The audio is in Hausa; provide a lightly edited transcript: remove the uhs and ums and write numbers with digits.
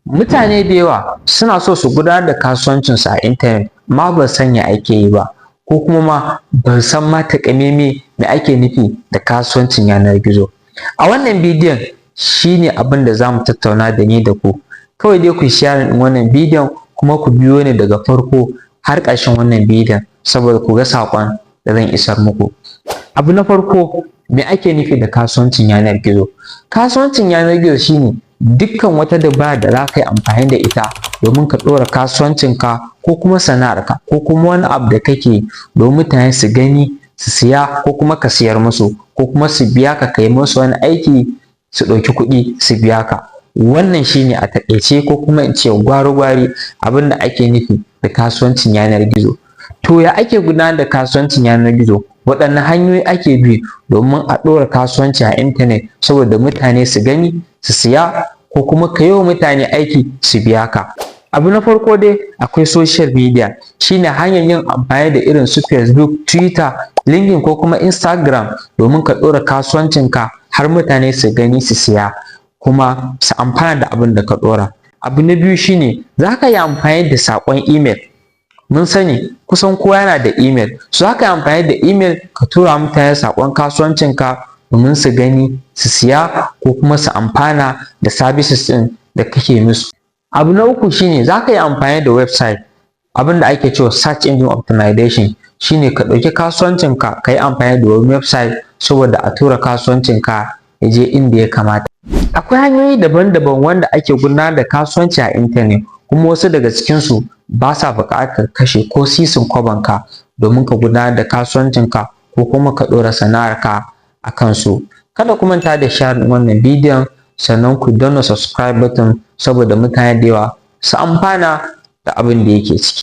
Mutane da yawa suna so su gudanar da kasuwancinsu a intanet, amma ba su san ya ake yi ba, ko kuma ma ba su san ma taƙamaimai me ake nufi da kasuwancin yanar gizo. A wannan bidiyon shi ne abin da za mu tattauna da ni da ku. Kawai dai ku yi sharing ɗin wannan bidiyon, kuma ku biyo ni daga farko har ƙarshen wannan bidiyon, saboda ku ga saƙon da zan isar muku. Abu na farko, me ake nufi da kasuwancin yanar gizo? Kasuwancin yanar gizo shi ne dukkan wata dabara da za ka yi amfani da ita domin ka ɗora kasuwancinka ko kuma sana'arka ko kuma wani abu da kake yi, domin mutane su gani su siya, ko kuma ka siyar musu, ko kuma su biya ka, ka yi musu wani aiki, su ɗauki kuɗi su biya ka. Wannan shi ne a taƙaice, ko kuma in ce gwari-gwari, abin da ake nufi da kasuwancin yanar gizo. To, ya ake gudanar da kasuwancin yanar gizo? Waɗanne hanyoyi ake bi domin a ɗora kasuwanci a intanet saboda mutane su gani su siya, ko kuma ka yi wa mutane aiki su biya ka? Abu na farko dai, akwai social media, shi ne hanyar yin amfani da irin su Facebook, Twitter, LinkedIn ko kuma Instagram domin ka ɗora kasuwancinka har mutane su gani su siya, kuma su amfana da abin da ka ɗora. Abu na biyu shi ne za ka yi amfani da saƙon email. Mun sani kusan kowa yana da email, so za ka yi amfani da email ka tura wa mutane saƙon kasuwancinka domin su gani su siya, ko kuma su amfana da services ɗin da kake musu. Abu na uku shi ne za ka yi amfani da website, abin da ake cewa search engine optimization, shi ne ka ɗauki kasuwancinka ka yi amfani da wani website saboda a tura kasuwancinka ya je inda ya kamata. Akwai hanyoyi daban-daban wanda ake gudanar da kasuwanci a intanet, kuma wasu daga cikinsu ba sa buƙatar kashe ko sisin kwabonka domin ka gudanar da kasuwancinka ko kuma ka ɗora sana'arka a kansu. Kada ku manta da share wannan bidiyon, sannan ku danna subscribe button saboda mutane da yawa su amfana da abin da yake ciki.